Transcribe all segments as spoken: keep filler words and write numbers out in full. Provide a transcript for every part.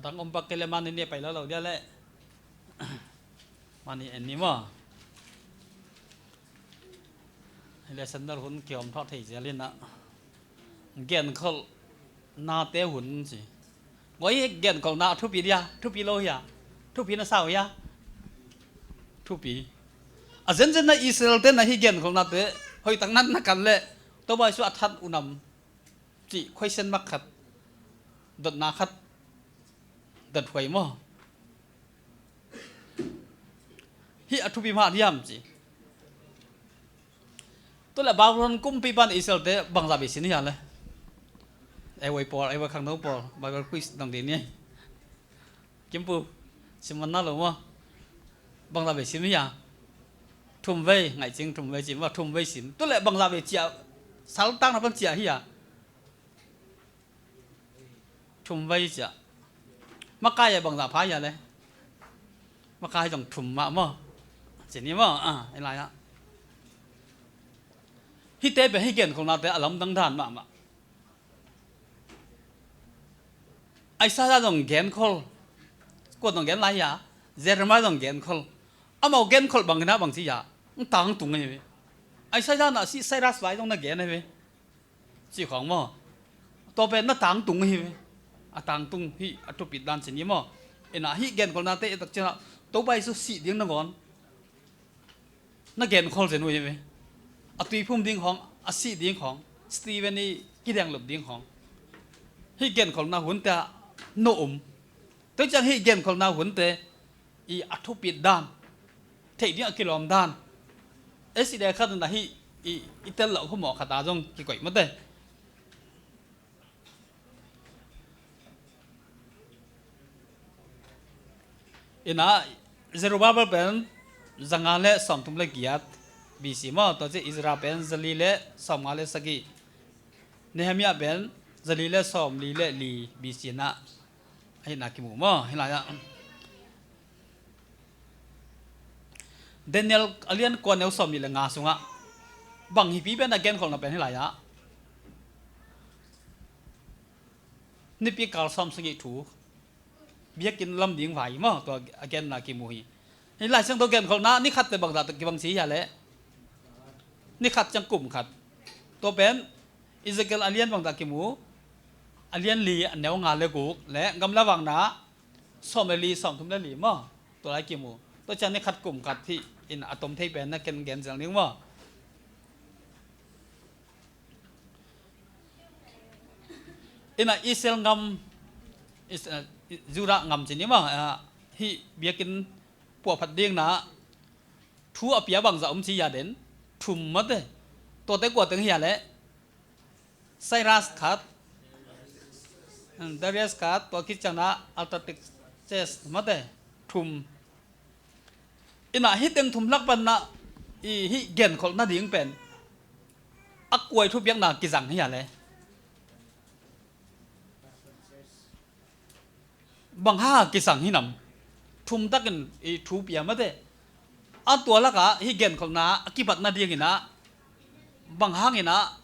Tang om pak kei le mani ni a pai lo lo dia le. Mani en ni maw. Hi le sandal hun kihawm thawh thei zel in ah. Genkholh nate hun ci. Ngoi genkholh na thupi dia, thupi lo hia. Thupi na sau hia. Thupi. A zenzen na Israel te na hi genkholh nate hoih tak nan na kan le. Topa Jesu a that unam cih question mark khat, dotna khat, dot huai maw. Hih a thupi mah diam ci. Tu le Babylon kumpipan Israel te bangzah bei sin hia le. Ei voi pawl, ei voi khangno pawl, Bible quiz dong ding ni. Kimpu, sim man na lo maw. Bangzah bei sim hia. Thum vei, ngaih cing thum vei sim maw, thum vei sim. Tu le bangzah bei ciah, saltang na pan ciah hia. Thum vei ciah. Makai a bangzah pha hia le. Makai zong thum mah maw. Ci ni maw, a, ei lai ah. Hihte pen hih genkholhnate a lamdang dan mahmah. Isaiah zong genkhol. Kua zong gen lai hia. Jeremiah zong genkhol. Amau genkhol bang hina bang ci hia. Tangtung ahi ve. Isaiah na si Cyrus vai zong na gen ahi ve. Ci khawng maw. Tua pen na tangtung ahi ve. A tangtung hih a thupit dan ci ni maw. Ina hih genkholhnate i tak ciangah Topa Jesu sih ding nangawn na genkhol zen uh hi ve. A tuiphum ding khawng, a sih ding khawng, Stephen i kidenglup ding khawng. Hih genkholhna hunte ah na um. Tua ciang hih genkholhna hunte i a thupit dan theih ding a kilawm dan. Ei si dek khat na hih i, i tel loh khumawh khat a zong kikoih mate. Ina Zerubbabel pen zanga le sawmthum le giat B C maw, tua ci Ezra pen zali le sawmnga le sagih, Nehemiah pen zali le sawmli le li B C na ahina kimu maw, hih lai ah. Daniel a lian kua neu sawmli le nga sungah bang hipi pen a genkholhna pen hih lai ah. Nipi kal sawm sagih thu. Biakinn lam ding vai maw, tua a genna kimu hi. Hih Lai Siangtho genkholhna ni khat te bangzah kibang ci hia le. Ni khat ciang kum khat. Tua pen Ezekiel a lian bangzah kimu. A lian li a neu nga le guk le gamla vangna sawm le li, sawmthum le li maw. Tua lai kimu. Tua ciang ni khat kum khat hih in a tom thei pen na ken gen zel ning maw. Ina Israel ngam, Is-, eh, Judah ngam ci ni maw, eh, hih biakinn puahphat dingna thu a pia bangzah om ci hia den, thum mate. Tuate kua teng hia le, Cyrus khat, hmm, Darius khat, tua khit ciangna Artaxerxes mate, thum. Ina hih teng thum lak panna i hih genkholh nading pen a kuai thupiakna kizang hia le. Bang hanga kizang hinam. Thum takin i thu pia mate. A tua lakah hih genkholhna a kipat nadingin ah bang hangin ah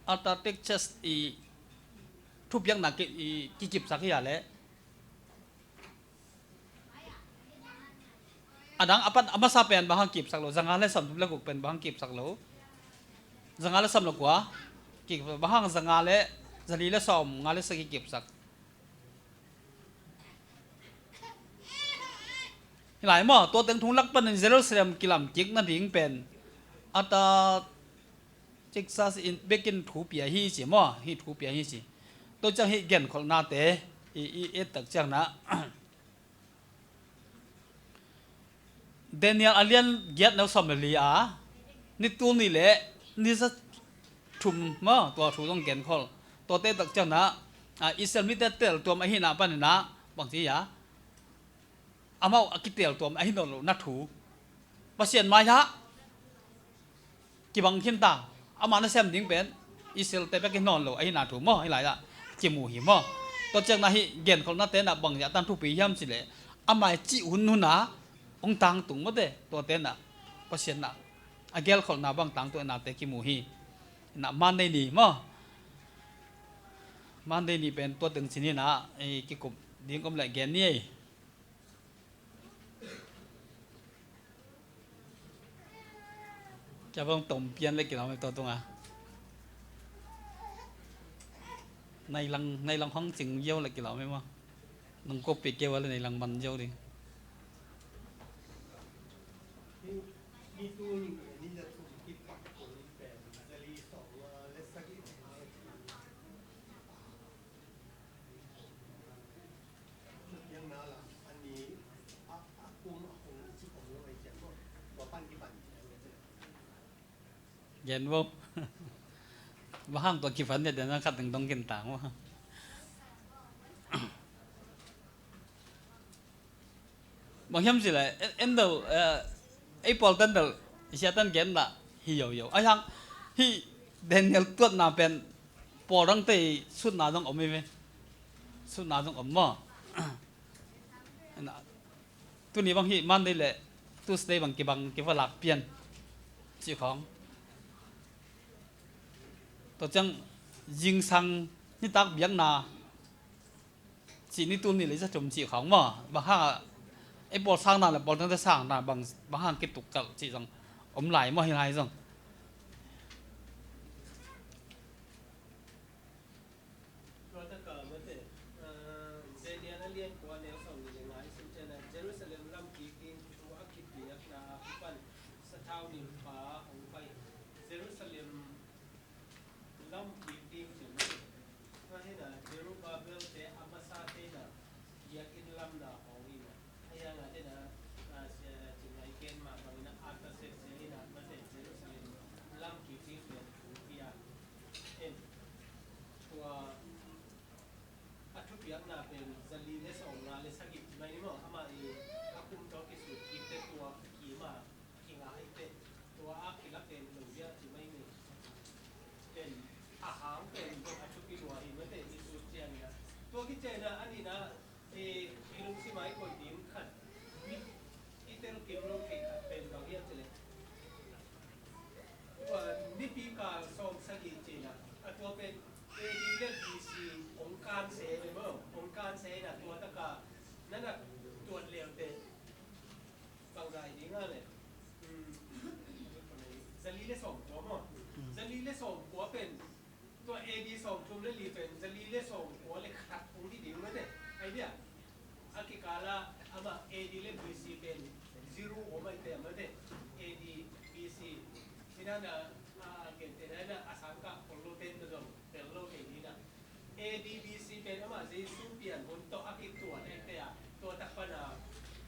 Artaxerxes i thupiakna ki, i kikipsak hia le. A dang a pan a masa pen bang hang kipsak lo, zanga le sawmthum le guk pen bang hang kipsak lo. Zanga le sawm le kua kipsak, bang hang zanga le zali le sawmnga le sagih kipsak. Hih lai maw, tua teng thum lak panin Jerusalem kilam kik nading pen Artaxerxes in biakinn thu pia hi ci maw, hih thu pia hi ci. Tua ciang hih genkholhnate i, i et tak ciangna Daniel a lian giat neu sawm le li a, ni tul nih le ni za thum maw, tua thu zong genkhol. Tuate tak ciangna, a, Israel mite teltuam ahina panin ah bang ci hia. Amau a kiteltuam ahi nawn lohna thu. Pasian mai-ah kibang khinta. Ama nasem ding pen Israel te bek hi nawn lo ahina thu maw, hih lai-ah kimu hi maw. Tua ciangna hih genkholhnate na bang ziah tan thupi hiam cih leh, a mai cih hun hun a hong tangtung mawte, tuate na Pasian na a gelkholhna bang tangtung nate kimu hi. Na man nei ni maw. Monday ni pen tua teng cin hi na, ei, kikup ding om leh gen ni ei. Kia bang tom pian le kilawm ei tua tunga. Nai lang, nai lang hong cing ziau le kilawm ei maw. Nong kop pi keu a le nai lang man ziau ding. Gen vo. Bang hang tua kipan dede na khat ding dong kin tang vo. Bang hiam cih leh, en, en deuh, eh, ei pawl ten deuh, i sia ten gen dah, hi yo yo. Ai hang, hih Daniel tuatna pen, pawl dang tei sutna zong om hi ve. Sutna zong om maw. Ena, tuni bang hih Monday le Tuesday bang kibang kiva lak pian. Cih khawng. Tua ciang zingsang nitak biakna cih ni tul nih le za thum cih khawng maw. Bang hang a, ei pawl sangna le pawl tengte sangna bang, bang hang kituk kalh cih zong om lai maw hi lai zong. Tua taka mate, ah, Daniel a lian kua neu sawm nih le nga i sim ciangin ah, Jerusalem lam kik ding thu a kipiakna a kipan sathau nilh pa hong pai. Jerusalem lam kik ding cih mate. Tua hi na, Zerubbabel te a masa te na, biakinn lamna hong hi na. A hiang a te na, ah, sia, cing lai ken mah bang na, Artaxerxes hi na, mate Jerusalem lam kik ding pen thu pia. En. Tua a thupiakna pen zali le sawmnga le sagih ci mai ni maw, amah i a kum tawh kisut kik te tua kima kinga hi te, tua a kila pen lo zia ci mai ni. Pen a hang pen a thupi lua hi mate i sut ciang ina. Tua kician a a nihna, e, i lungsim a i koih ding khat, mi i tel kim lo thei khat pen bang hiam ci leh, tua nipi kal sawm sagih cina, a tua pen A D le B C hong kan se ve maw, hong kan se na tua taka na na tuat leu te bangzah hi ding a le, um, zali le sawmkua maw, zali le sawmkua pen tua A D sawmthum le li pen zali le sawmkua le khat hong hi ding mate. Ai dia, a kikala amah A D le B C pen zero om ai te mate. A D, B C. Hi na na, a, a gen te na na a sangkah polo ten na zong tel lo thei ni na. A D B C pen amah Jesu pian hun tawh a kituat ai te a, tua tak pan a,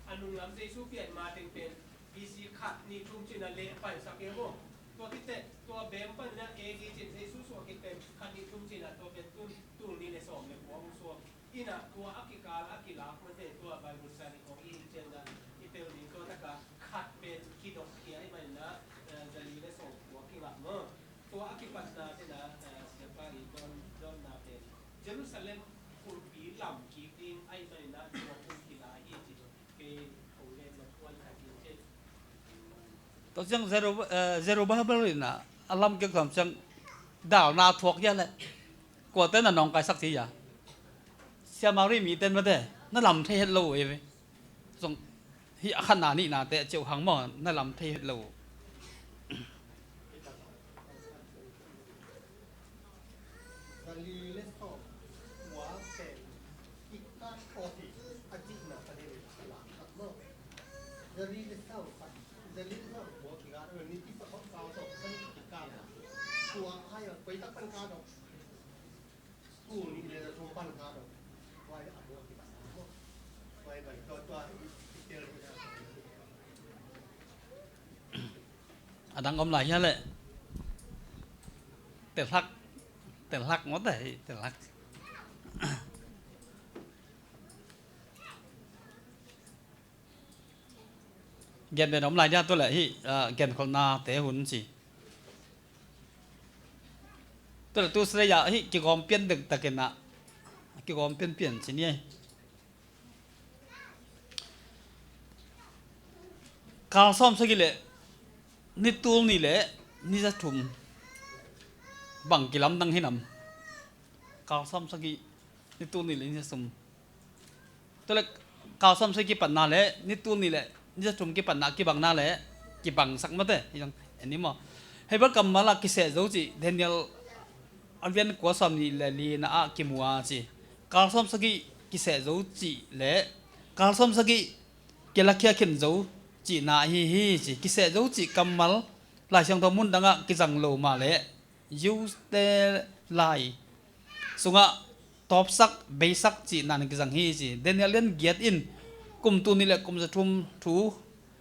a nunglam Jesu pian ma teng pen B C khat nih thum cina leh paisak e maw. Tua khit teh, tua bem pan ina A D cin Jesu suak khit pen khat nih thum cina tua pen tul, tul nih le sawm le kua hong suak. Ina tua a kikal a kilak mate tua Bible study kong i ciang ina i tel ding tua taka khat pen kidok khia i man ina, eh, zali le sawm kua kingah maw. Tua a kipatna tena, eh, siapa i don, donna pen Jerusalem kulpi lam kik ding ai man ina tua kum kila i ci. Tua ciang Zeru-, eh, Zerubbabel in a, a lam kik lam ciang dalna thuak hia le. Kuate na nawngkaisak ci hia. Siamari mi ten mate, na lam thei het lo e ve. Zong hi a khatna nihna te ciu hang maw, na lam thei het lo. Zali le sawm kua pen i kat aw hi a cihna panin a lam khat maw. Zali le sawm khat, zali le sawm kua kigat a ni ti sa khat kau tawh kan kikat a. Tua ai a koi tak pan kat aw. School ni le sawm pan kat aw. Wai a bua kigat a maw. Wai bai tua tua i tel hi a. A dang om lai hia le. Telhak. Telhak maw te hi, telhak. Gen ben om lai dia tu le hi, ah, gen kholna te hun ci. Tu le tu sre ya hi kigawm pian dek takin a. Kigawm pian pian ci ni ai. Kal sawm sagih le ni tul nih le ni za thum bang kilamdang hinam? Kal sawm sagih, ni tul nih le ni za thum. Tua le kal sawm sagih kipatna le ni tul nih le ni za thum kipatna kibangna le kibangsak mate. Hi zong en ni maw? Hebru kammal ah kiseh zo cih Daniel a lian kua sawm nih le lina ah kimu a ci. Kal sawm sagih kiseh zo cih le kal sawm sagih kilakhia khin zo cihna ahi hi ci. Kiseh zo cih kammal Lai Siangtho mun dangah kizang lo mah le Jews te lai sungah tawpsak, beisak cihna na kizang hi ci. Daniel lian giat in kum tul nih le kum za thum thu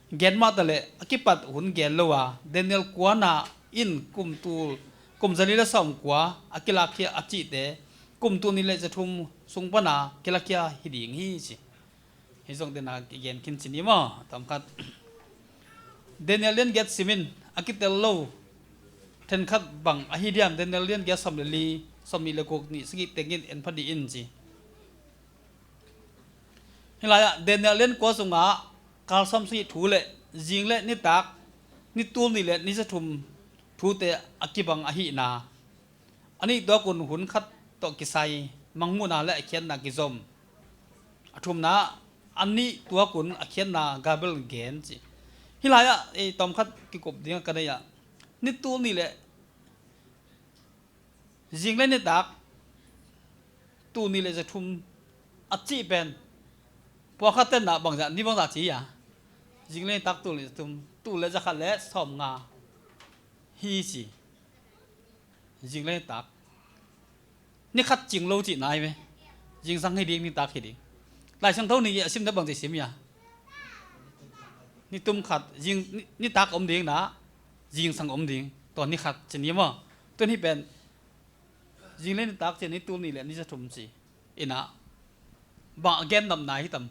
gen mah ta le a kipat hun gen lo a, Daniel kuana in kum tul, kum za li le sawm kua a kilakhia a cihte kum tul nih le za thum sung pana kilakhia hi ding hi ci. Hi zong dena kigen khin ci ni maw? Tawmkhat Daniel lian giat simin a kitel lo thenkhat bang ahi diam? Daniel lian giat sawm le li, sawm nih le guk, nih sagih tengin en pha dih in ci. Hih lai-ah Daniel lian kua sungah kal sawm sagih thu le zing le nitak, ni tul nih le ni za thum thute a kibang ahihna, a nih tuakun hun khat tawh kisai mangmuhna le a khiatna kizom. A thumna, a nih tuakun a khiatna gabel gen ci. Hih lai-ah ei tawmkhat kikup dingah ka nei ah ni tul nih le zing le nitak, tul nih le za thum a cih pen pawlkhat tenna bangzah ni bangzah ci a, zing le nitak tul nih za thum, tul le za khat le sawm nga hi ci. Zing le nitak. Ni khat cing lo cihna hi ve. Zingsang hi ding, nitak hi ding. Lai Siangtho nih a sim na bangci sim ia? Ni tum khat, zing, ni, nitak om ding na, zingsang om ding. Tua ni khat ci ni maw? Tun hi pen zing le nitak ci, ni tul nih le ni za thum ci. Ina bang a gen nopna hi tam?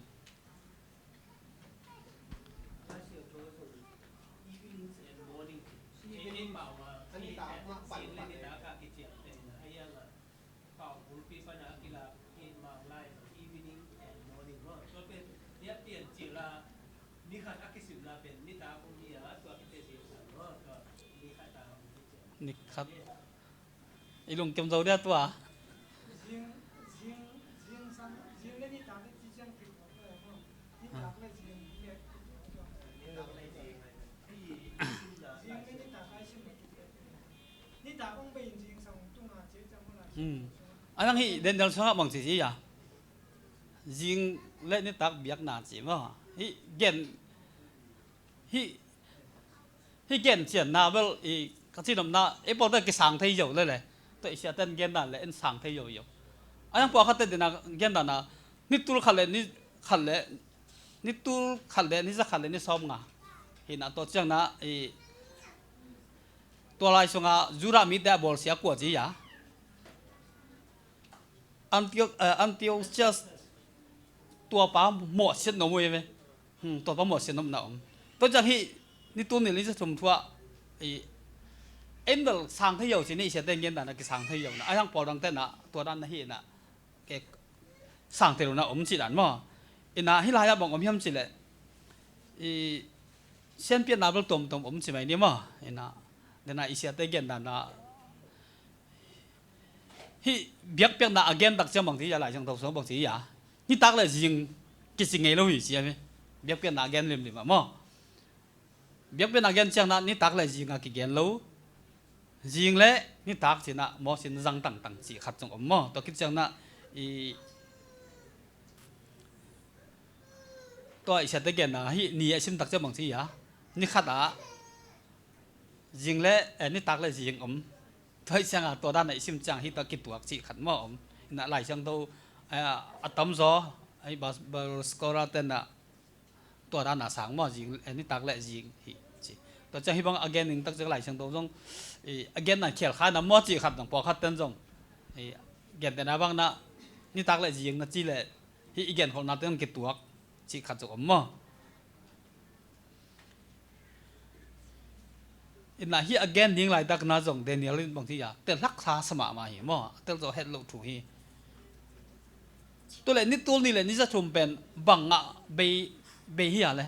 Ni khat. I lungkim zo dia tua. Hmm. A nang hih Daniel sungah bang ci ci a? Zing le nitak biakna ci maw? Hih gen, hih hih gen cianna bel i ka cinopna ei pawlkhat kisang thei zo le le. Tua i siaten genna le en sang thei zo zo. A yang pawlkhatte dena genna na ni tul khat le ni khat le ni tul khat le ni za khat le ni sawm nga. Hina tua ciangna i tua lai sunga Judah mite a bawlsia kua ci a? Antioch, eh, Antiochus tuapa mawhsiat na om uh hi ve. Hmm, tuapa mawhsiat na om na om. Tua ciang hih ni tul nih le ni za thum thu ah i en bel sang thei zo ci, ni i siate gen dan a kisang thei zo na. A yang pawl dang tena tua dan na hi na. Ke sang thei lo na om ci dan maw? Ina hih lai-ah bang om hiam ci le i sianpiatna bel tuamtuam om ci mai ni maw? Ina dena i siate gen dan a Hih biakpiakna a gen tak ciang bang ci a, Lai Siangtho sung bang ci a, nitak le zing kici ngei lo hi ci a ve. Biakpiakna a gen limlim a maw? Biakpiakna a gen ciangna nitak le zing a kigen lo. Zing le nitak cina mawh sin zang tangtang ci khat zong om maw? Tua kit ciangna i tua i siate genna hih ni a sim tak ciang bang ci a, ni khat ah zing le, eh, nitak le zing om. Tua hi cianga tua dana i sim ciang hih tua kituak cih khat maw om. Ina Lai Siangtho, eh, a tamzaw, eh, Bible scholar tena tua dana sang maw zing, eh, nitak le zing hi ci. Tua ciang hih bang a gen ning tak ciang Lai Siangtho zong, eh, a genna khial kha na maw cih khat zong pawlkhat ten zong, eh, gentehna bang na nitak le zing na ci le hih i genkholhna ten kituak cih khat zong om maw? Ina hih a gen ding laitakna zong Daniel in bang ci a, tel hlak sa sa mahmah hi maw? A tel zaw het loh thu hi. Tua le ni tul nih le ni za thum pen bang ngah bei, bei hi a le?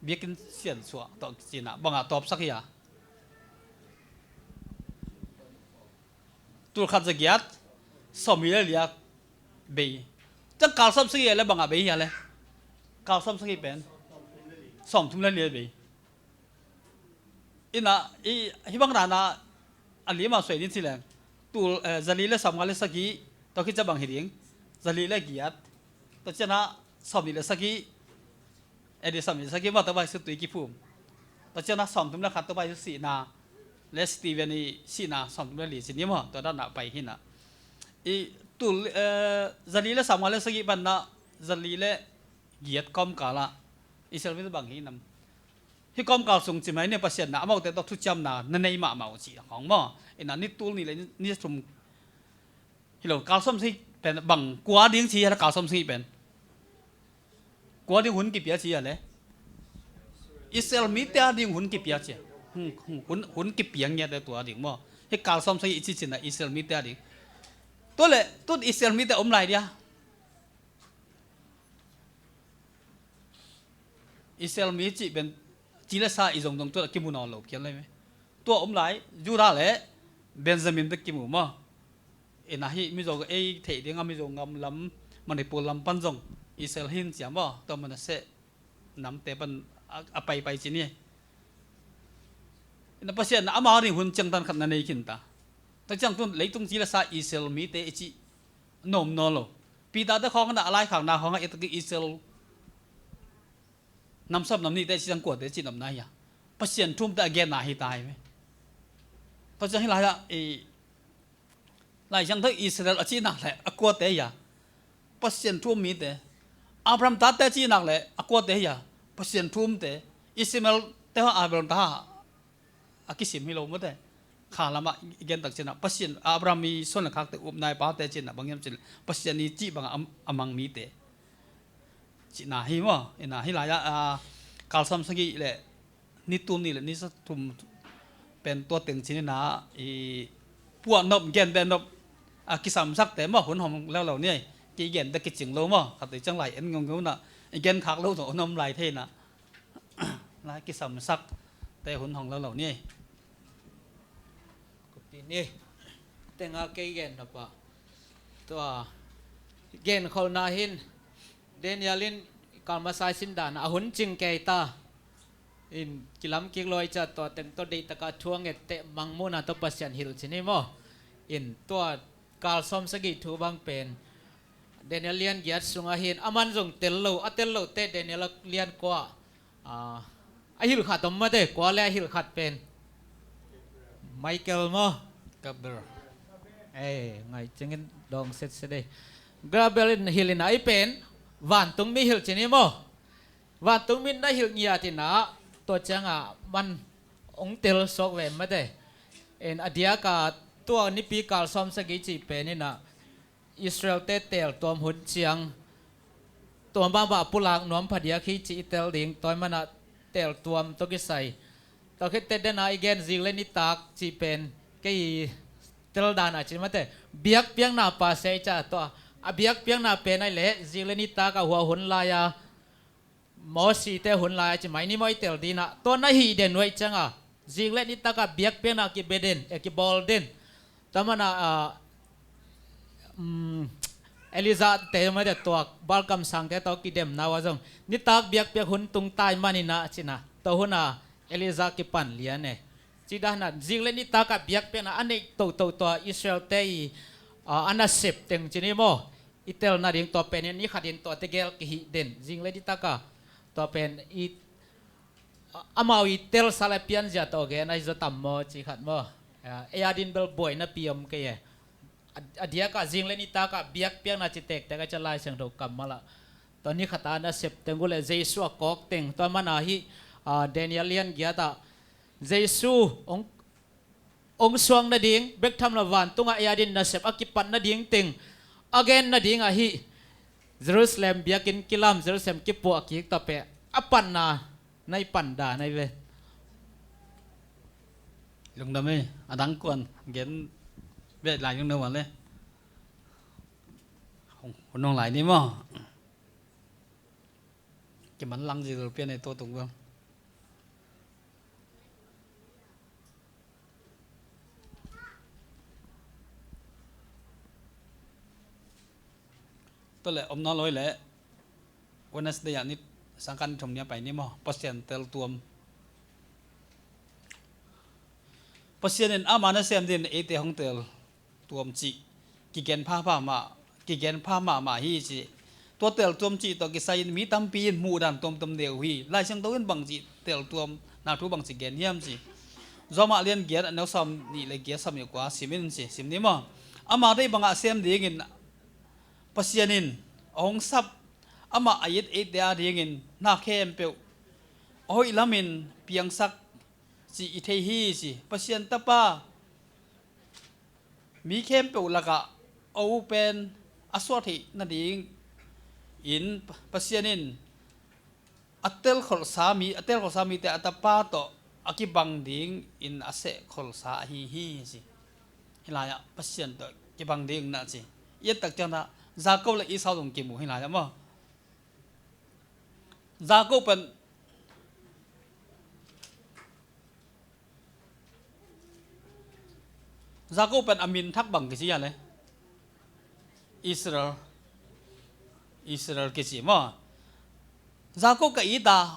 Biakinn siansuah tawh kicina bang ngah tawpsak hi a? Tul khat za giat Sawmli le li a bei. Ciang kal sawmsagih le bang a bei hia le? Kal sawmsagih pen sawmthum le li a bei. Ina, i, hih bang dan a, a lim a suai ding ci leng, tul, eh, zali le sawmnga le sagih, tua khit ciang bang hi ding, zali le giat, tua ciang a sawmnih le sagih, eh, di sawmnih le sagih maw, Topa Jesu tui kiphum. Tua ciang a sawmthum le khat Topa Jesu sihna, le Stephen i sihna sawmthum le li ci ni maw, tua dan a pai hi na. I tul, eh, zali le sawmnga le sagih pan a, zali le giat kawmkal a, Israel mite bang hi nam. Hih kawmkal sung cimai ni Pasian na amaute tawh thuciamna na nei mahmah uh cih hong maw. Ina ni tul nih le ni thum hi lo, kal sawmsagih pen bang kua ding ci hia le kal sawmsagih pen? Kua ding hun kipia ci hia le? Israel mite a ding hun kipia ci. Hun, hun, hun, hun kipia ngiat le tua ding maw. Hih kal sawmsagih i ci cin a Israel mite a ding. Tua le, tun Israel mite om lai dia. Israel mi cih pen ci le sa i zongzong tua kimu nawn lo kian lai me. Tua om lai, Judah le Benjamin bek kimu maw. Ina hih Mizo ei theih ding a Mizo ngam lam, Manipur lam pan zong Israel hin cia maw, tua Manasseh namte pan a, a paipai ci ni. Ina Pasian na amau ding hun ciangtan khat na nei khin ta. Tua ciang tun leitung ci le sa Israel mite i cih na om nawn lo. Peter te khawng na a laikhakna khawng a i tak i Israel nam sawm nam nihte ci ciang kuate ci nopna hi a. Pasian thumte a genna hi ta hi ve. Tua ciang hi lai ah, i, Lai Siangtho Israel a cihnak le a kuate hi a. Pasian thum mite. Abraham tate cihnak le a kuate hi a. Pasian thumte. Ishmael te hawh Abraham ta a kisim hi lo mawte. Kha lamah i gen tak cinah Pasian Abraham i suan le khakte upna i pate cinah bang hiam cin Pasian i cih bangah a, a mang mite. Cihna hi maw? Ina hi lai-ah, a, kal sawm sagih le ni tul nih le ni za thum pen tua teng cin ina i puah nop, gen beh nop, a, kisamsakte maw hun hong leuleu ni ei. Kei gen beh kicing lo maw? Khat tei ciang lai en ngeungeu na i gen khak lo tawh hun om lai thei na. Lai kisamsak te hun hong lo lo ni. Kupi ni. Tenga kei gen na pa. Tua gen khol na hin Daniel in kalmasai sin dan a hun cing kei ta. In kilam kik loi ca tua teng to deih taka thuang et te mangmuna to Pasian hil cin hi maw? In tua kal sawm sagih thu bang pen Daniel lian giat sungah hin a man zong tel lo, a tel lo te Daniel lian kua, a, a hilh khat om mate, kua le a hilh khat pen Michael maw? Gabriel. Ei, ngai cingin dawng setset ei. Gabriel in hilh in a i pen vantung mi hilh cin hi maw? Vantung min na hilh ngiat in a tua ciangah man ong tel suak ve mate. En a diaka tua nipi kal sawm sagih cih pen in a Israel te tel tuam hun ciang tua mahmah pulak nuam phadiak hi ci i tel ding tua mana tel tuam tawh kisai. Tua khit te dena i gen zing le nitak ci pen kei i tel dana ci mate biakpiakna pa sei ca tua a biakpiakna pen ai le zing le nitak a hua hun lai-a Mosi te hun lai a ci mai ni maw i tel dina tua na hih den uaih cianga zing le nitaka biakpiakna kibe den, e, kibawl den. Tua mana, a, um, Elijah te mate tua balkamsang te tua kidemna ua zong nitak biakpiak hun tung tai manina cina tua huna Elijah kipan lian e. Ci dana zing le nitaka biakpiakna a neih toto tua Israel te i, a, a nasep teng cini maw? I tel nading tua pen in ni khatin tua tegel kihih den zing le nitaka tua pen i, a, amau i tel sala pianzia tawh gen ahi zaw tam maw ci khat maw? A, ei adin bel buaina pi om kei e. A, a diaka zing le nitaka biakpiakna ci tektek a ca Lai Siangtho kammal ah tua ni khata nasep teng uh le Jesu a kawk teng tua mana hi, a, Daniel lian giat ah Jesu ong ong suang nading bek tham lo vantungah ei adin nasep a kipat nading teng a gen nading ahi Jerusalem biakinn kilam Jerusalem kipuah kik tape a panna na i pan dan ahi ve. Lungdam e, a dang kuan gen beh lai lungdam a le. Hun hong lai ni maw? Kiman lang zilzil pian e tua tung bang. Tua leh om nawn lo hi leh Wednesday ah ni, sangkah ni thum ni a pai ni maw, Pasian teltuam. Pasian in ama nasem dingin eite hong teltuam cih kigen pha mahmah, kigen pha mahmah hi ci. Tua teltuam cih tawh kisai-in mi tampi in muhdan tuamtuam nei uh hi. Lai Siangtho in bangci teltuamna thu bangci gen hiam ci. Rom ah lian giat a neu sawm nih le giat, sawm nih le kua sim in ci, sim ni maw. Ama deih bangah sem dingin Pasian in a hong sap, amah a it eite a dingin na khempeuh a hoih lamin piangsak cih i thei hi ci. Pasian Tapa mi khempeuh lakah a ut pen a suah theih nadingin Pasian in a telkholhsa mi, a telkholhsa mite a tapa tawh a kibang dingin a sehkholhsa ahi hi ci. Hih lai-ah Pasian tawh kibang ding na ci. I et tak ciangin ah Jacob le Esau zong kimu hih lai-ah maw. Jacob pen Jacob pen a min thak bang kici a le? Israel. Israel kici maw. Jacob ka it a,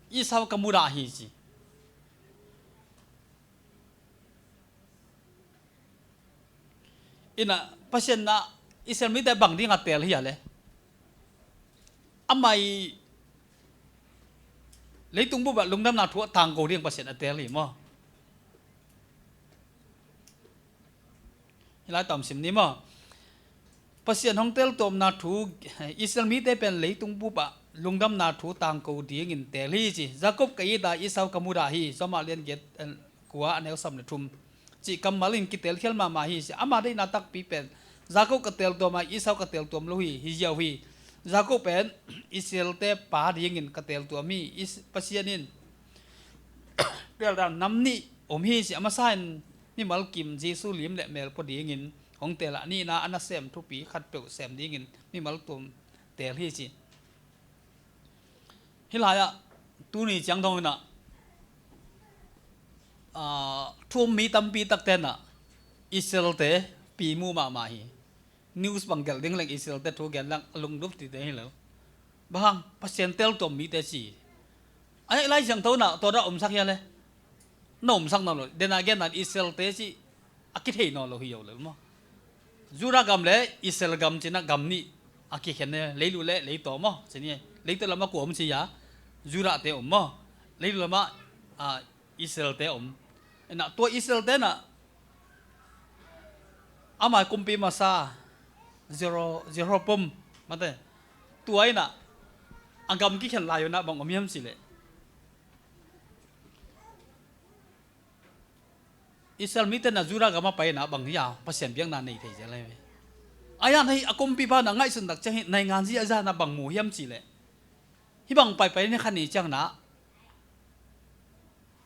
Esau ka mudah hi ci. Ina Pasian na Israel mite bang ding a tel hi a le? Amah i leitung bup ah lungdamna thu a tangko ding Pasian a tel hi maw. Hih lai tawm sim ni maw. Pasian hong teltuamna thu, Israel mite pen leitung bup ah lungdamna thu tangko dingin tel hi ci. Jacob ka it a, Esau ka mudah hi. Rom ah lian giat, eh, kua a neu sawm le thum cih kammal in kitelkhial mahmah hi ci. Ama deihna takpi pen Jacob ka teltuam a, Esau ka teltuam lo hi, hi ziau hi. Jacob pen Israelte pa dingin ka teltuam hi. Is-, Pasian in teldan nam nih om hi ci. A masa in mimal kim Jesu lim le mel pua dingin hong tel a, nihna a nasem thupi khatpeuh sem dingin mimal tuam tel hi ci. Hih lai-ah tuni ciang dong inah, ah, thu um mi tampi takte inah Israelte pi mu mahmah hi. News bang gelh ding leng Israelte thu gen leng a lungdup tite hi lo. Bang hang, Pasian teltuam mite ci. Ai, Lai Siangtho inah tua dah omsak hi a le? Na omsak nawn lo. Dena gen dan Israelte ci a kithei nawn lo hi lo le maw. Judah gam le Israel gam ci-in ah gam nih a kikhen e, leilu le leitaw maw. Ci ni, leitaw lamah kua om ci a, Judahte om maw. Leilu lamah, ah, Israelte om. Inah tua Israelte inah amah kumpi masa Jero-, Jeroboam mate. Tua inah a gam kikhen lai-un ah bang om hiam cih leh, Israel mite inah Judah gam a pai inah bang hi a, Pasian biakna nei thei zel hi ve. A yan hi a kumpipa inah ngaihsun tak ciang hi, naingan zi a zan ah bang mu hiam cih leh, hih bang paipai ni khat ni ciang inah,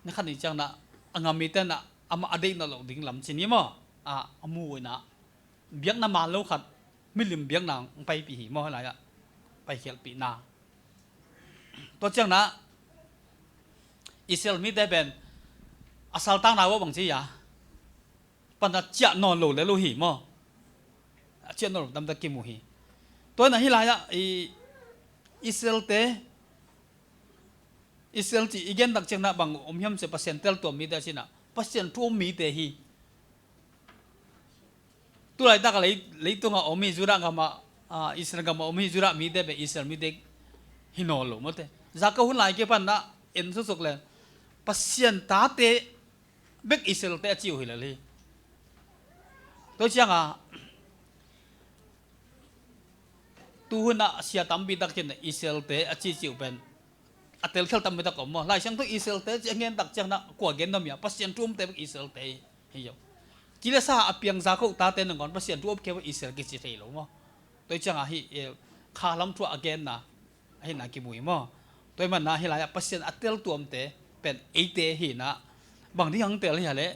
ni khat ni ciang inah a gam mite inah amah a deih nawn loh ding lam ci ni maw. A, a mu inah biakna man lo khat, milim biakna hong paipih hi maw, hih lai-ah paikhialhpihna. Tua ciang inah Israel mite pen a saltakna uh bang ci a, pan a ciah nawn lo le lo hi maw. A ciah nawn lo tamtak kimu hi. Tua inah hih lai-ah i Israelte, Israel ci i gen tak ciang inah bang om hiam cih leh Pasian teltuam mite ci inah Pasian thu um mite hi. Tulaitak a lei, leitungah om hi Judah gamah, ah, Israel gamah om hi Judah mite bek Israel mite hi nawn lo mawte. Jacob hun lai kipan ah en suksuk le Pasian tate bek Israelte a ci uh hi lel hi. Tua ciangah tuhun ah sia tampi tak ci-in Israelte a cici uh pen a telkhial tampi tak om maw. Lai Siangtho Israelte ci a gen tak ciang inah kua gen nuam hiam, Pasian thu umte bek Israelte hi. Hi zo. Kilesa a piang Jacob tate nangawn Pasian thu um kei bek Israel kici thei lo maw. Tua ciangah hih, eh, kha lam thu a genna ahihna kimu hi maw. Tua ahih manin ah hih lai-ah Pasian a teltuamte pen eite hi inah bang ding hong tel hi a leh,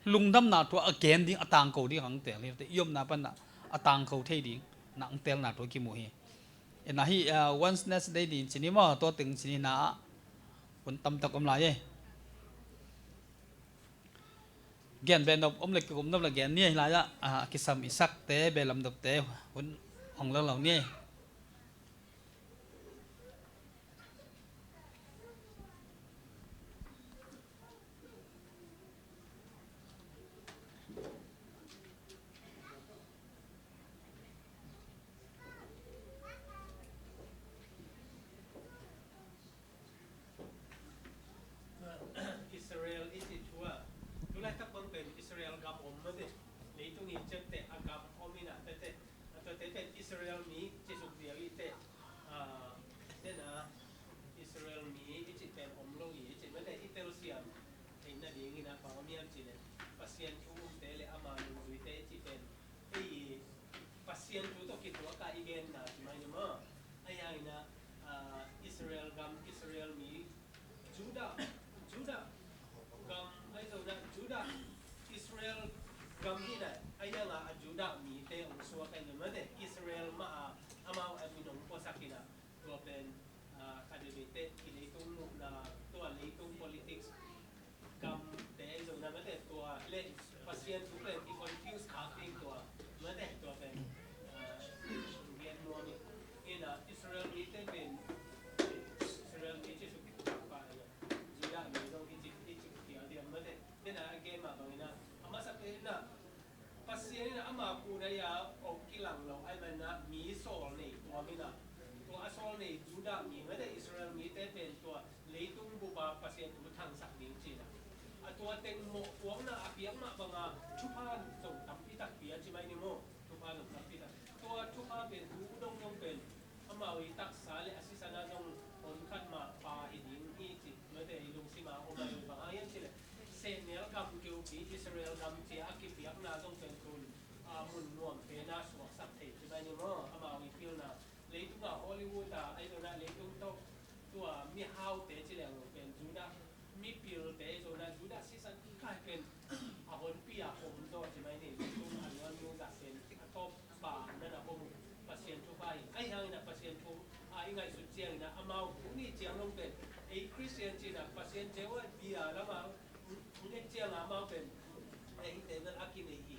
lungdamna thu a gen ding, a tangko ding hong tel hi. I omna pan ah a tangko thei ding inah hong telna thu kimu hi. Inah hih, ah, Wednesday ni ci ni maw, tua teng ci ni inah hun tamtak om lai e. Gen beh nop om le kikum nop le gen ni, hih lai-ah, ah, kisam i sakte, behlap nopte hun hong lo lo ni. Israel i cih thu ah, tu laitak bang pen Israel gam om mate. Leitung i ciamteh a gam om in ah, tete, a tuate pen Israel mi ci suk ziau i te, ah, tena Israel mi i cih pen om lo i cih mate. I telsiam theih nadingin ah bang om hiam cih leh, Pasian thu umte le ama nungzuite i cih pen ei Pasian thu tawh kituak a i genna ci mai ni maw. Ahi hangin ah, ah, Israel gam, Israel mi, Judah, Judah gam, ahi zongin ah Judah, Israel gam hi in ah, ahi hangin ah Judah mite hong suak ahi ni maw te. Israel mah a amau a min hong puasak in ah, tua pen, ah, khat veivei teh i leitung muhna, tua leitung politics gamte ahi zongin ah mate, tua le Pasian thu pen i confuse kha ding tua mate, tua pen, ah, gen nuam hi. In ah Israel mite pen, Israel mi ci suk pa, Judah mi zong i ci, i ci kial diam mate. In ah a gen mah bangin ah a masa pen in ah Pasian in ah ama kuh dai a hong kilang lo ahih manin ah mi sawl nei tuam in ah, tua a sawl nei Judah mi mate, Israel mite pen tua leitung bup a Pasian thu thangsak ding ci in ah, a tua teng mawhpuakna a piak mah bang a thupha zong tampi takpi a ci mai ni maw. Thupha zong tampi tak, tua thupha pen thu dongdong pen amau i taksa le a sisan ah zong hon khat mah pa hi ding hi ci mate. I lungsim a om a, bang hang hiam cih leh sehnel gam keupi Israel gam ci a kipiakna zong pen tun, ah, mun nuam pen a suaksak thei ci mai ni maw. Amau i pilna leitung a Hollywood a, ahi zongin ah leitung tawh tua mihaute ci leng lo pen Judah mipilte ahi zongin ah Judah sisan kai pen a honpi a om zaw ci mai ni. Leitung a nuam nu zah pen a tawp pa na na om uh Pasian thupha hi. Ahi hangin ah Pasian thu a i ngaihsut ciangin ah amau thu ni ciang long pen ei Christian ci in ah Pasian Jehovah bia lam a hong et ciang a amau pen ei te bel a kinei hi.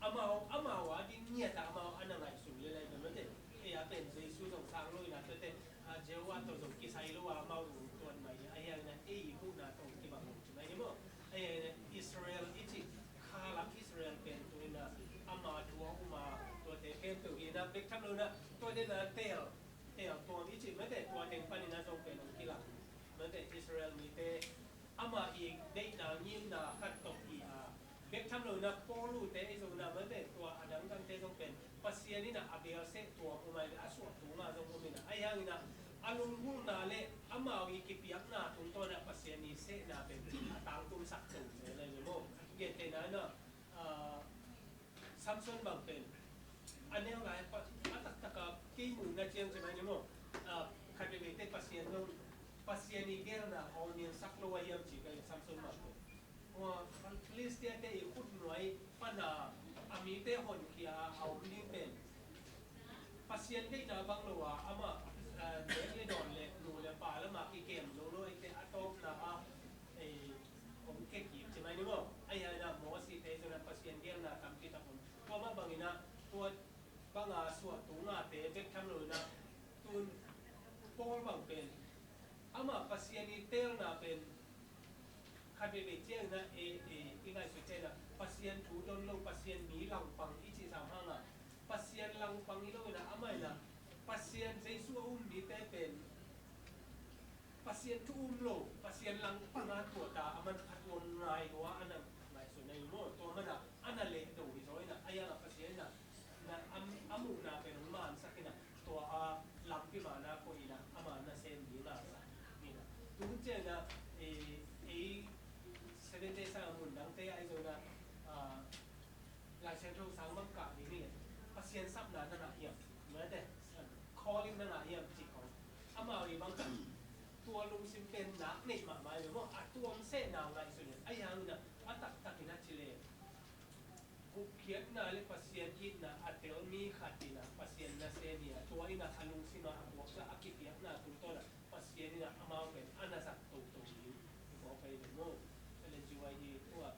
Amau, amau a ding ngiat a amau a na ngaihsun le lai pen mate. Ei a pen Jesu zong sang lo in ah tete, a, Jehovah tawh zong kisai lo a amau zong tuan mai hi. Ahi hangin ah ei muhna tawh kibang lo ci mai ni maw. Ahi hangin ah Israel i cih kha lam Israel pen tu in ah ama thu a um a, tuate khempeuh hi in ah bek tham lo in ah tua den a teel, teel tuam i cih mate, tua teng panin ah zong pen hong kilang mate. Israel mite ama i deihna ngimna khat tawh hi a, bek tham lo in ah Paul uh te i zong in ah mate, tua a dangdangte zong pen Pasian in ah a belseh tuam um a, a suah tung a zong om in ah, ahi hangin ah a lunggulhna le amau i kipiakna tungtawn ah Pasian i sehna pen a tangtumsak to zel ahi maw. Gentehna in ah, ah, Samson bang pen a neu lai pa, a taktak a kei muhna ciang ci mai ni maw. Ah, khat veivei teh Pasian zong, Pasian i geelna hong nialsak lo a hiam ci ka hi. Samson bang pen, ua, Filistia te i khutnuai pan a, a mite honkhia a om ding pen Pasian deihna bang lo a, amah, ah, nek le dawn le nu le pa lam a kikem zo lo, eite a tawpna a, eh, hong kekik ci mai ni maw. Ahi hangin ah Mosi te zong ah Pasian geelna tampi tak om. Tua mah bangin ah tua bang a suah tung a te bek tham lo in ah tun Paul bang pen amah Pasian i teelna pen khat veivei ciangin ah, e, e, i ngaihsut ciangin ah Pasian thu don lo, Pasian mi langpang i cih sam hang a, Pasian langpang hi lo in ah amah in ah Pasian Jesu a um mite pen Pasian thu um lo, Pasian langpang a tuat a, a man a tuam ngai lua a na ngaihsun ahi maw. Tua man a a na lehdo hi zaw in ah, a yang a Pasian in ah na, a, a muhna pen hong mansak in ah, tua a lampi man a koih in ah, ama nasem ding a sa in ah. Tu hun ciang in ah, e, ei Seventh Day sang a mun dangte ahi zong in ah, a, Lai Siangtho sang bang kah ding hi leh Pasian sapna na ngah hiam, mate, calling na ngah hiam cih khawng amau i bang kah, tua lungsim pen nak neih mahmah hi ve maw. A tuam sehna ngaihsun in, ahi hangin ah a taktak in ah ci leh gupkhiatna le Pasian itna a tel mi khat in ah Pasian nasem hi a, tua in ah a lungsim ah a puaksa a kipiakna tungtawn ah Pasian in ah amau pen a na zat toto ding i phawk ahi ve maw. Ellen G. White i thu ah,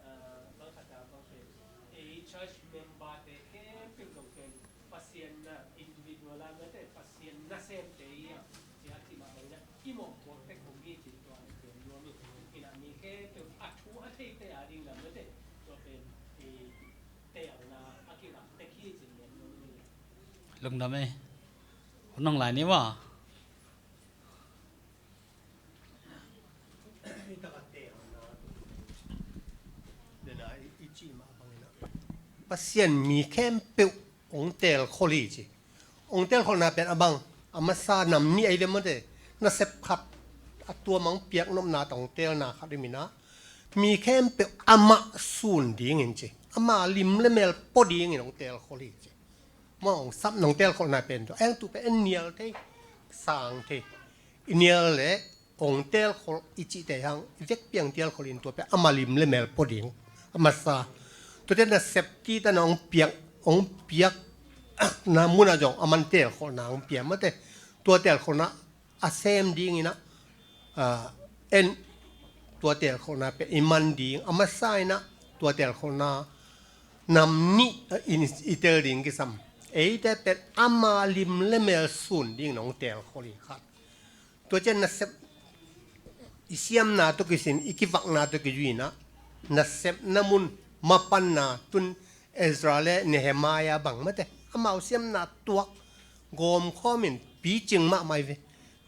ah, bang khat ah bang pen, ei church member te khempeuh zong pen Nasemte i a, i a cih mah bangin a, i mawhpuak tek om hi ci tua pen nuam hi. Inah mi khempeuh a thu a theite a ding lam mate tua pen i teelna a kibang tek hi ci pen nuam hi. Lungdam e. Hun nong lai ni maw? Pasian mi khempeuh hong teelkhol hi ci. Hong teelkholhna pen a bang, a masa nam nih ahi ve mate, nasep khat a tuam hong piak nopna tawh hong teelna khat hi minah, mi khempeuh amah sun dingin ci. Ama lim le mel pua dingin hong teelkhol hi ci. Maw, hong sap nong teelkholhna pen tua. Eng tu pen en nial thei, sang thei. I nial le hong teelkholh i cihte hang, i vekpi-a hong teelkholh in tua pen ama lim le mel pua ding. A masa. Tuate nasep kitan hong piak, hong piak na munah zong aman teelkholhna hong pia mate. Tua teelkholhna a sem dingin a, a, en tua teelkholhna pen i man ding. A masa in a tua teelkholhna nam nih, a, in i tel ding kisam. Eite pen ama lim le mel sun dingin hong teelkholh hi khat. Tua ciang nasep i siamna tawh kisin, i kivakna tawh kizui in a, nasepna mun mapanna tun Ezra le Nehemiah bang mate, amau siamna tuak gawmkhawm in picing mahmah hi ve.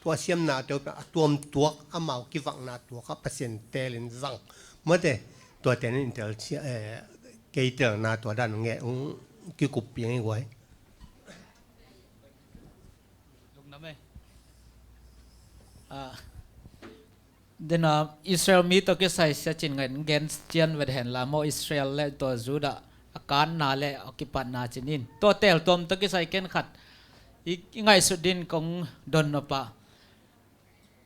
Tua siamna tawh a tuam tuak, amau kivakna tuak a Pasian teelin zang mate. Tua tenin tel cia, eh, kei telna tua dan nge, ung, kikup piang hi guai. Lungdam e. Ah, dena Israel mi tawh kisai sia cin ngai gen cian vet hen la maw, Israel le tua Judah a kanna le a kipatna cin in. Tua teltuam tawh kisai ken khat i, i ngaihsut din kong don nop a.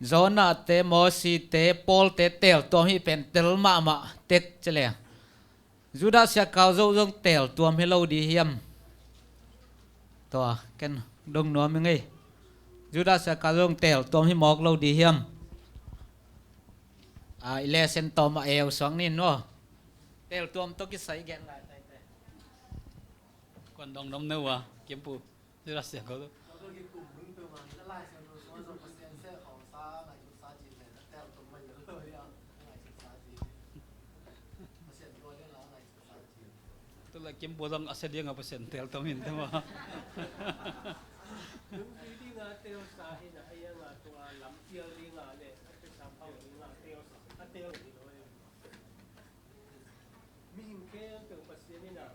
Jonah te, Mosi te, Paul te teltuam hi pen tel mahmah tek ci le. Judah sia kau zo zong teltuam hi lo di hiam? Tua, ken dong nuam hi ngei. Judah sia kau zong teltuam hi mawk lo di hiam? A, i lesen tawm a eu suang nin maw. Teltuam tawh kisai gen lai taite. Kuan dong nuam neu a, Kiampu. Judah sia kau zo. Tula Kiampu zong a sia dinga Pasian teltuam in tema. Lungpi dinga telsa hina, a ianga tua lampial dinga le a sia sampau dinga telsa a tel hi lo e. Mihing khempeuh Pasian in a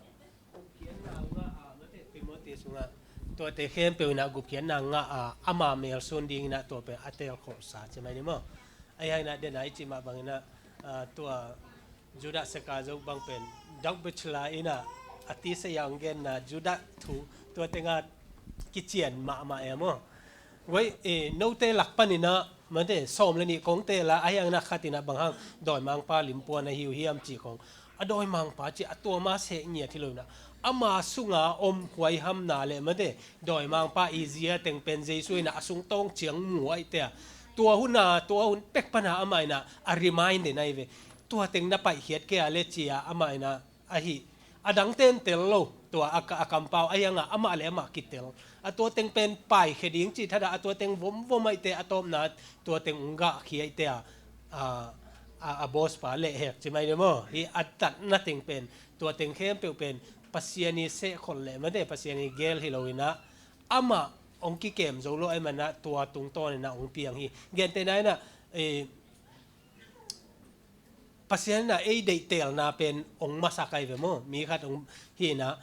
gupkhiatna ngah a, mate, Timothy sungah tuate khempeuh in a gupkhiatna ngah a, ama melsun dingin a tua pen a telkholhsa ci mai ni maw? Ahi hangin a dena i cih mah bangin a, a, tua Judah sia kau zo bang pen Doug Batchelor in a, a tisa yang genna Judah thu tua tengah kician mahmah e maw? Guai, e, note lak panin a, mate, sawm le nih kong teel a, ahi hangin a khat in a bang hang dawimangpa limpuan ahi uh hiam cih kong. A dawimangpa cih a tua ma seh ngiat hi lo in a. Ama sunga om huaihamna le, mate, dawimangpa i zia teng pen Jesu in a, a sungtawng ciang mu ahi te a. Tua hun a, tua hun pek pan a amah in a, a remind in ahi ve. Tua teng na paihkhiat kei a le ci a amah in a, ahi, a dangte in tel lo, tua a ka, a kampau, ahi hangin amah le amah kitel. A tua teng pen paikhia ding cih thadah, a tua teng vomvom ahi te, a tawpna tua teng ung gahkhia ahi te a, a, a, a boss pa lehhek ci mai ni maw? Hi a tatna teng pen, tua teng khempeuh pen Pasian i sehkholh le, mate, Pasian i gel hi lo in a, amah ong kikem zo lo ahih manin a tua tungtawn in a ong piang hi. Gentehna in a, eh, Pasian in a ei deihtelna pen ong masak ahi ve maw? Mi khat ong hi in a,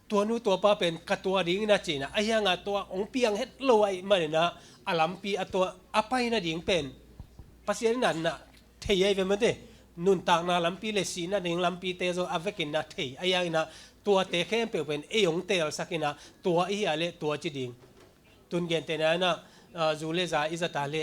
tua nu tua pa pen ka tua ding in a ci in a, ahi hangin a tua ong piang het lo ahih manin a, a lampi a tua a pai nading pen Pasian in a na thei ahi ve mate. Nuntakna lampi le sihna ding lampite zong a vekin na thei. Ahi hangin a tuate khempeuh pen ei ong teelsak in a, tua i hia le tua ci ding. Tun gentehna in a, a, zu le za i zat a le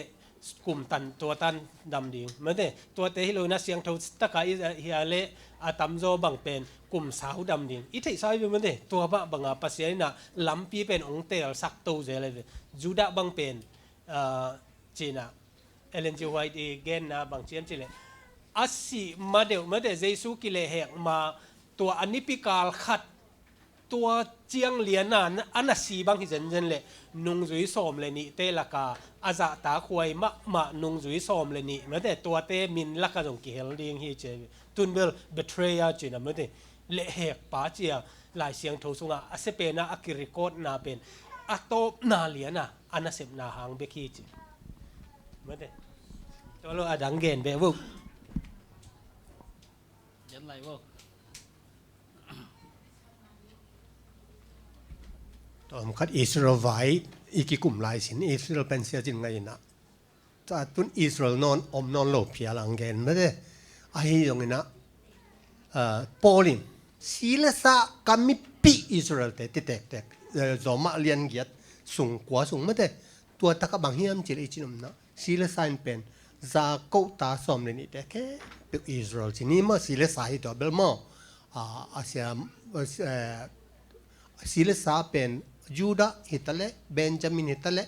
kum tan, tua tan dam ding. Mate, tuate hi lo in a siangtho taka i zat hia le a tamzaw bang pen kum sau dam ding. I theihsa hi ve mate, tua bah banga Pasian in a lampi pen ong teelsak to zel ahi ve. Judah bang pen, a, ci in a, Ellen G. White i genna bang ci hiam cih leh, a sih ma deuh mate, Jesu kilehhek ma tua a nipi kal khat Tua ciang liana a na si bang hi zenzen leh nungzui sawm le nihte laka a zahtakhuai mahmah nungzui sawm le nih mate, tuate min laka zong kihel ding hi ci. Tun bel betrayer cina mate, lehhekpa cia Lai Siangtho sungah a sia pena a kirecordna pen a tawpna liana a nasepna hang bek hi ci. Mate. Tua lo a dang gen beh vo. Gen lai vo. Tawm khat Israel vai i kikum lai sin Israel pen sia cin ngai ina. Tua tun Israel nawn om nawn lo phial ang gen mate. Ahi zong ina, ah, Paul in si le sa ka mipi Israel te ti tektek, eh, Roma lian giat sung kua sung mate. Tua taka bang hiam cil i cin omna. Si le sa in pen za kohta sawm le nihte khempeuh Israel ci ni maw, si le sa hi tua bel maw. Ah, a sia, eh, si le sa pen Judah hi ta leh, Benjamin hi ta leh,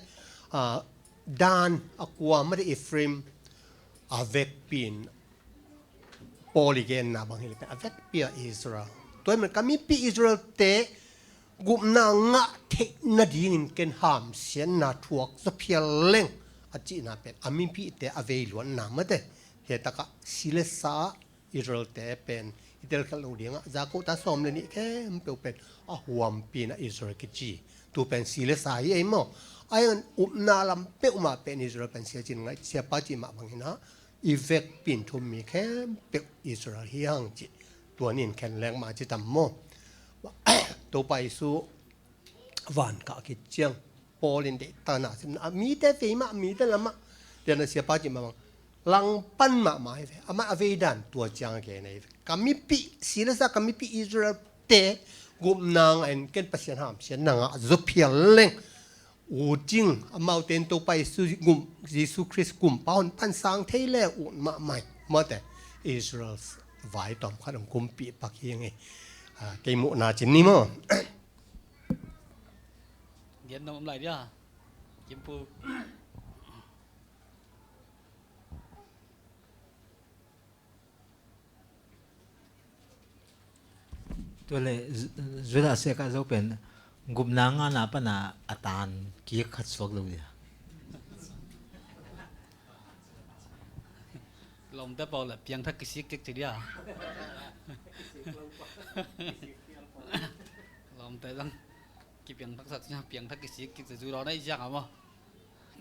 ah, Dan a kua mate Ephraim a vekpi in Paul i genna bang hi leh pen a vekpi a Israel. Tua hi man ka mipi Israel te gupna ngah theih nadingin ken hamsiatna thuak zaw phial leng a cihna pen a mipihte a vei luatna mate. He takah si le sa Israel te pen i telkhialh loh dingah za kohta sawm le nih khempeuh pen a huampi in a Israel kici. Tu pen si le sa hi ei maw. A hi zongin upna lam peuhmah pen Israel pen sia cin ngai, siapa cih mah bangin ah i vekpi in thu-um mi khempeuh Israel hi hang cih tua ni in khen leng mah ci tam maw. Topa Jesu van kah khit ciang Paul in deihtakna simna a mite vei mah, mite lamah. Tiana siapa cih mah bang langpan mahmah hi ve. Amah a vei dan tua ciang a gen ahi ve. Ka mipi, si le sa ka mipi Israel te gupna ngah in ken Pasian hamsiatna ngah zaw phial leng ut ing, amaute in Topa Jesu gum, Jesu Khrist gumpa hong pan sang thei le ut mahmah hi. Mate Israel vai tawm khat hong kumpih pak hi ing hi. Ah, kei muhna cin ni maw. Gen nong om lai dia. Kimpu. Tua leh Ju-, Judah Iskariot zo pen gupna ngahna pana a tan kik khat suak lo dia. Lawmte pau leh piangthak kisik kik ci dia. Lawmte zong kipiangthak sak cia, piangthak kisik kik ci, Judah na i ciang a maw.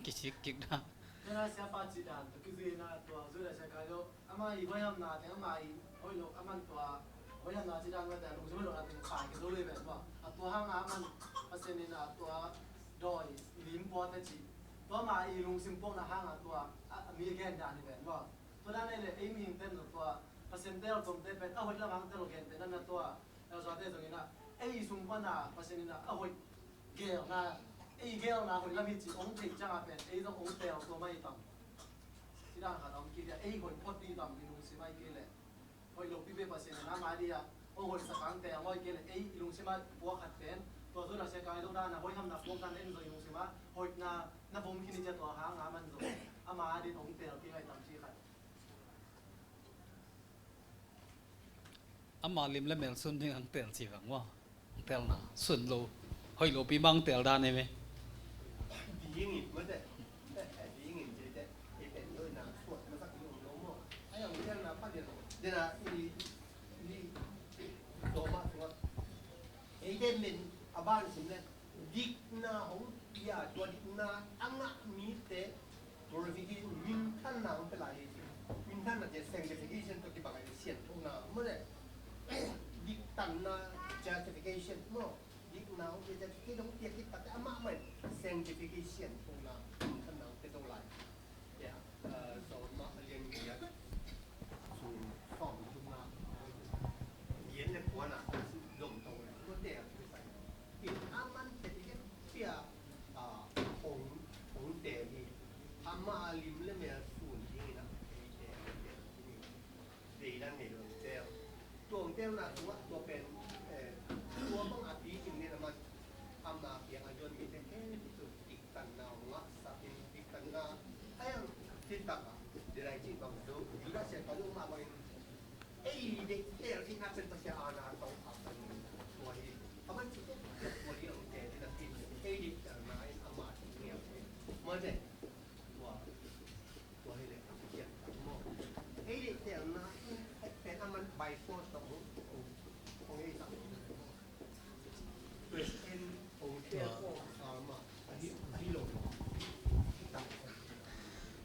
Kisik kik da. Tena siapa ci dan tu kizui na tua Judah Iskariot. Ama i hoihamna teng, ama i hoih lo, aman tua hoihamna ci dan mate, lungsim hoih lo na teng pai kei zo lei ven maw. A tua hanga aman Pasian in a tua dawi lim pua te ci. Tua ama i lungsim puakna hanga tua a, a mi gen dan hi ven maw. Tua dan ei le ei mihing ten zong tua Pasian tel tomte pen a hoih lam hang tel gen pen a na tua. Elzate zong in a ei sung pana Pasian in a a hoih gelna, ei gelna hoih lam hi ci ong theih cianga pen ei zong ong tel tua mai tam. Ci dan khat om kei dia, ei hoih phot ding tam i lungsim ai kei leh. Hoih lopi pen Pasian in a mai dia, ong hoih sak hang tel mai kei leh, ei i lungsim a puak khat pen, tua Judah Iskariot dan a hoihamna puak dan en zong i lungsim a, hoihna na vom khin i cia tua hanga man zong, ama din ong tel kei ngai tam ci khat. Ama lim le mel sun ding ang tel ci vang maw. Ang telna sun lo. Hoih lopi mah ang tel dan em e. Dingin mate. Dingin ci te. Ei pen hoihna suat masak lo lo maw. Ai ang telna pa dia lo. Dia na i, i, lo ma suat. Ei te men a ban sim le. Dikna hong pia, tua dikna a ngah mite purification, minthanna hong pia lai hi. Minthanna te sanctification tawh kibang ahi, sianthona maw le. Diktanna justification maw. Dikna hong pia, justification hong pia khit takte amah mah in sanctification, sianthona, minthanna hong pia to lai. Ya, eh, Roma a lian giat, sung sawm le thumna, lian le kuana, zom tong le, tuate a kisai. In a man te i gen pia, ah, hong, hong te hi. Ama lim le mel sun ding in a, ei te, ei te, deidan nei lo te. Tua hong telna sungah, tua pen, eh, tua bang a pi in nen a man, ama piang a zuan mite khempeuh diktanna hong ngahsak in, diktanna a hong cih takah, Judah Iskariot bang zo, Judah Iskariot bang zo mah bangin, ei deih tel theihna pen Pasian aana tawh a pan tua hi. A man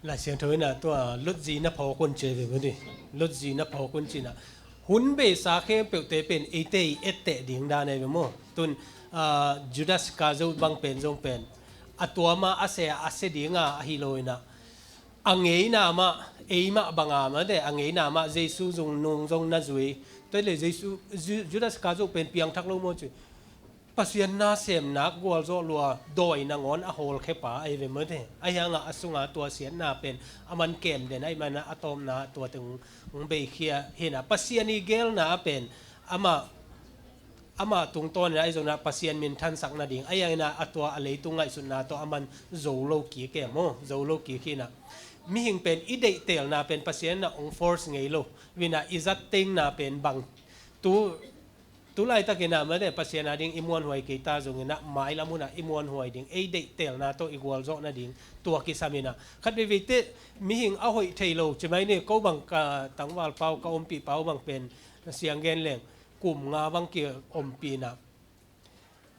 Lai Siangtho in ah tua lotzi na phawk un ci ve mawk ni. Lotzi na phawk un ci-in ah hun beisa khempeuhte pen eite i etteh ding dan ahi ve maw. Tun, ah, Judas Iskariot bang pen zong pen a tuam a, a sia, a sia ding a, ahi lo in ah a ngeina mah, eimah banga mah de, a ngeina mah Jesu zong nung zong na zui. Tua le Jesu, Ju-, Judas Iskariot pen piangthak lo maw ci. Pasian na sem nak gualzawh lua, dawi nangawn a hawlkhia pa ahi ve mawk de. Ahi hangah a sunga tua siatna pen a man kem den ahih manin ah a tawpna tua teng hong beikhia hi in ah Pasian i geelna ah pen amah, amah tungtawn in ah ahi zongin ah Pasian minthansak nading, ahi hangin ah a tua a leitung ngaihsutna tawh a man zo lo kik e maw, zo lo kik hi in ah. Mihing pen i deihtelna pen Pasian in ah hong force ngei lo. Hi in ah i zat tengna pen bang tu, tu laitakin ah mawk de, Pasian a ding i muanhuai kei ta zongin ah mailam hun ah i muanhuai ding, ei deihtelna tawh i gualzawh nading tua kisam in ah. Khat veiveite mihing a hoih thei lo ci mai ni, ko bang ka tangval pau, ka ompih pau bang pen siang gen leng kum nga bang ki ompih in ah,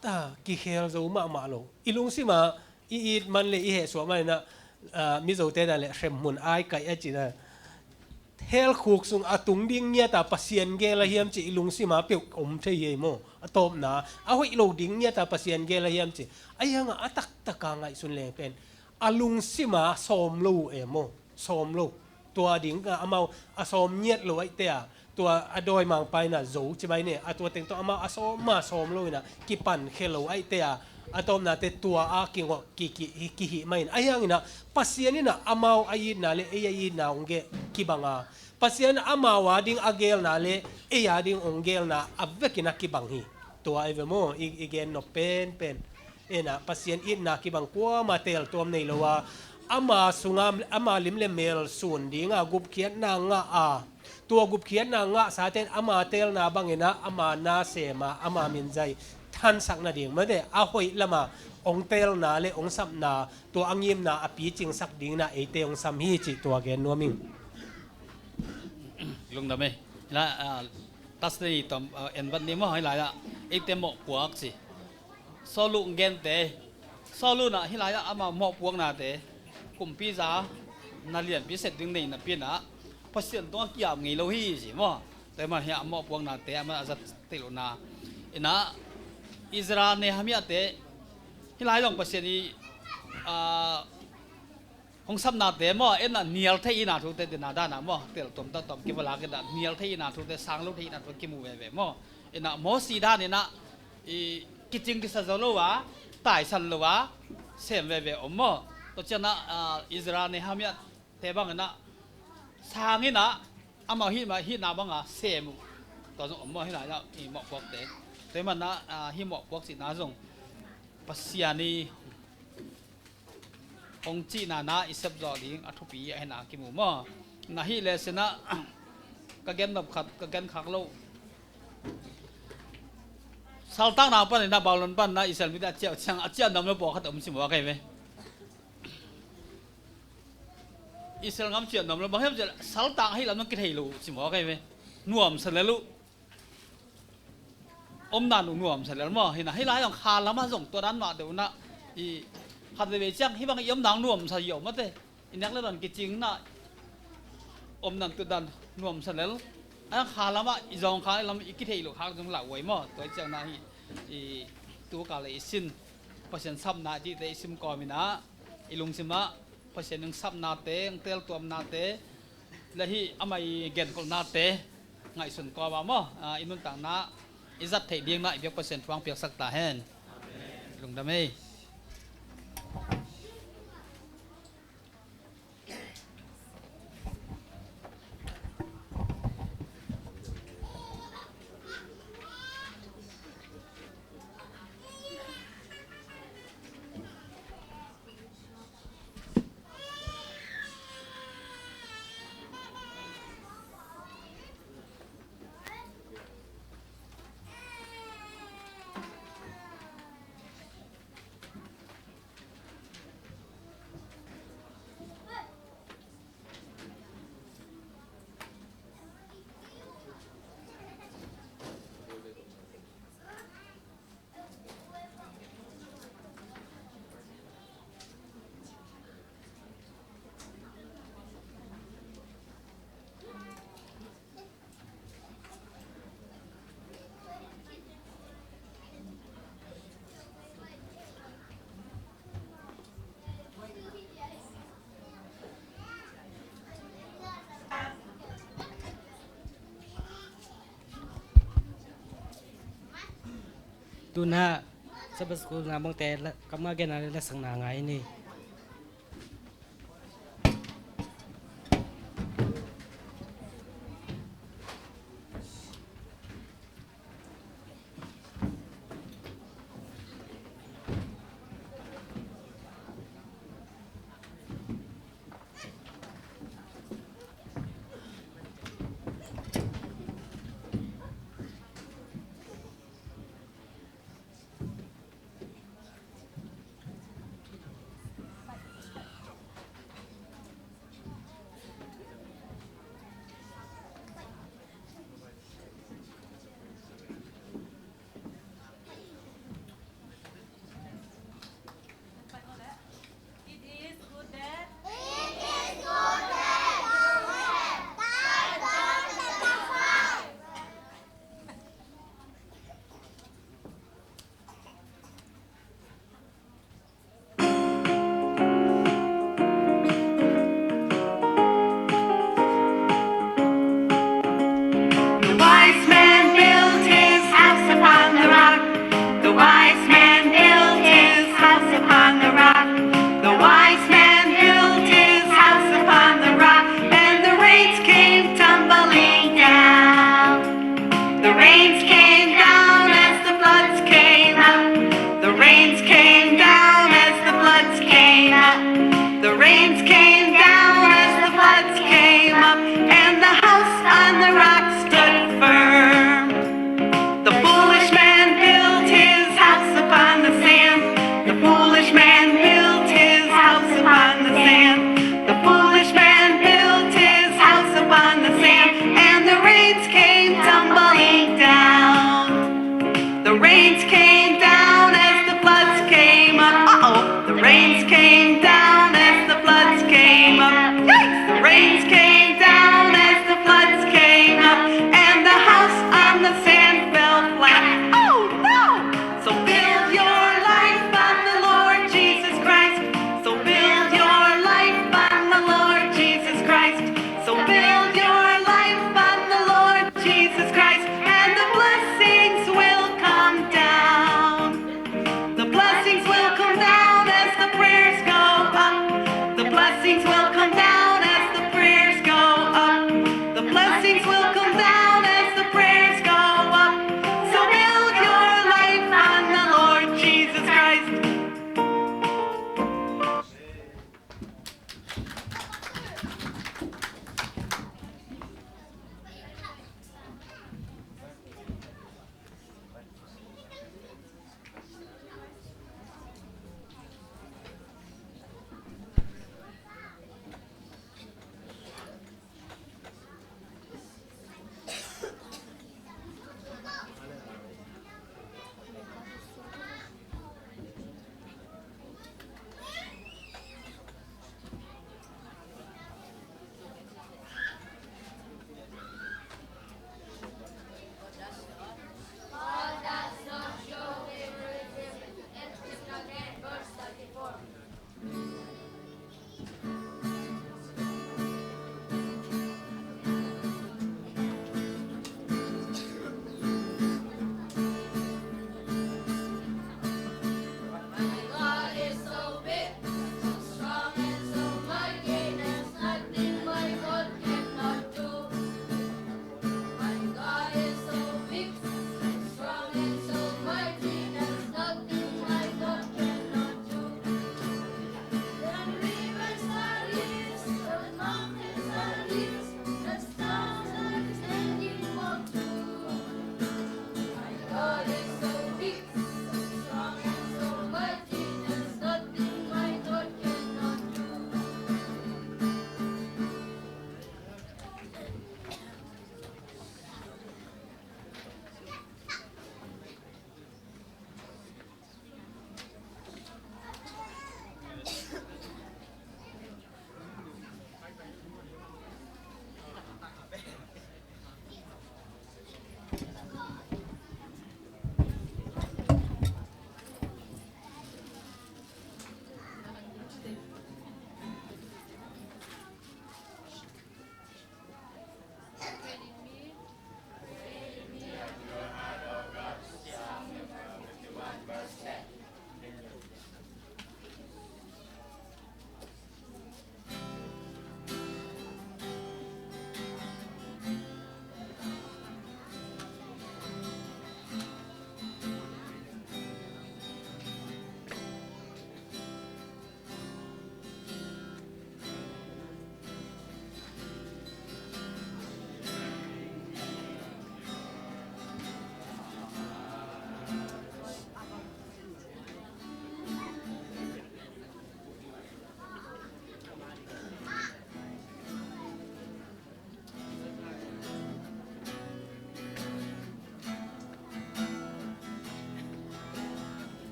ta kikhel zo mahmah lo. I lungsim ah i it man le i hehsuah man in ah, ah, Mizote dan le hremhmun ai kaih a ci in ah, hell khuk sung a tung ding ngiat a Pasian geel a hiam cih i lungsim ah peuh om thei hi ei maw. A tawpna a hoih lo ding ngiat a Pasian geel a hiam cih. Ahi hangah a taktak a ngaihsun leng pen a lungsim ah sawm lo uh e maw. Sawm lo. Tua ding a amau a sawm ngiat lo ahihte a, tua a dawimangpa in ah zo ci mai ni, a tua teng tawh amau a sawm ma sawm lo in ah kipankhia lo ahihte a, a tawpnate tua a kingawh ki, ki, kihih mai in. Ahi hangin ah Pasian in ah amau a itna le ei a itna hong geh kibang a, Pasian amau a ding a geelna le ei a ding hong geelna a vekin ah kibang hi. Tua ahi ve maw, i, i gen nop penpen. Ena, Pasian itna kibang kuama teeltuam nei lo a, ama sunga, ama lim le mel sun dinga gupkhiatna ngah a, tua gupkhiatna ngahsate'n ama teelna bangin ah ama na sem a, ama min zai thansak nading mate, a hoih lama hong teelna le hong sapna, tua a ngimna a picingsak dingin ah eite hong sam hi cih tua gen nuam ing. Lungdam ei. Hih lai, ah, Thursday tom, ah, en vat ni maw, hih lai ah eite mawhpuak ci. Saul in gente, Saul in ah hih lai ah ama mawhpuaknate, kumpi za na lianpi set ding nei napi in ah Pasian tungah kiam ngei lo hi ci maw. Tua ahih manin hih a mawhpuaknate, ama a zat theih lohna in ah Ezra Nehemiahte, hih lai zong Pasian i, ah, hong sapnate maw, en ah nial thei ina thute, tina dan ah maw, teeltuam tawh tawm kiva lak in ah nial thei ina thute, sang lo thei ina thute kimu veve maw. En ah Mosi dan in ah i kicing kisa zo lo a, taisan lo a, sem veve om maw. Tua ciang ah, ah, Ezra Nehemiahte bangin ah sang in ah amau hih mah hihna banga sem uh, tua zong om maw, hih lai ah i mawhpuakte. Tua ahih manin ah, ah, hih mawhpuak cihna zong Pasian i hong cihna na i sep zawh ding a thupi ahihna kimu maw. Na hih le sin ah ka gen nop khat, ka gen khak loh. Saltakna panin ah, Babylon panin ah Israel mite a ciah ciang, a ciah nuam lo pawlkhat om ci maw ka hi ve. Israel gam ciah nuam lo, bang hiam cih leh saltak ahih lam zong kithei lo ci maw ka hi ve. Nuamsa lel uh. Omna uh nuamsa lel maw. Hi in ah hih lai zong kha lamah zong tua dan mah deuh in ah, i khat veivei ciang hih bang i omna nuamsa hi om mate. I nek le dan kicing in ah omna tua dan nuamsa lel. A kha lamah i zawngkhal lam i kithei loh khak zong lauhuai maw. Tua ciang in ah hih i tu kal le i sin Pasian sapna cihte i sim kawm in ah i lungsim ah Pasian hong sapnate, hong teeltuamnate, le hih amah i genkholhnate ngaihsun kawm a maw, ah, i nuntakna i zat theih dingin ah i biak Pasian thu hong piaksak ta hen. Lungdam ei. Tuna Sabbath School naupangte la, kammal genna le lasakna ngai ni. The wise man built his house upon the rock. The wise man built his house upon the rock. The wise man built his house upon the rock, and the rains came tumbling down. The rains came down as the floods came up. The rains came down as the floods came up. The rains came down as the floods came up, and the house on the rock stood firm. The foolish man built his house upon the sand. The foolish man built his house upon the sand. The foolish man built his house upon the sand, and the rains came tumbling down. The rains came down as the floods came up. Uh-oh. The rains came down as the floods came up. Yikes! The rains came down as the floods came up, and the house on the sand fell flat. Oh no! So build your life on the Lord Jesus Christ. So build your life on the Lord Jesus Christ. So build your life on the Lord Jesus Christ, and the blessings will come down. The blessings will come down as the prayers go up. The blessings will come down as the prayers go up. The blessings will come down as the prayers go up. So build your life on the Lord Jesus Christ.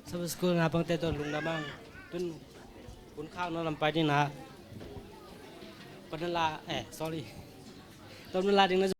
Sabbath School na pangte tawh lungdam ang. Tun hun khak na lam pai ding na. Panala, eh, sorry. Tom na la ding na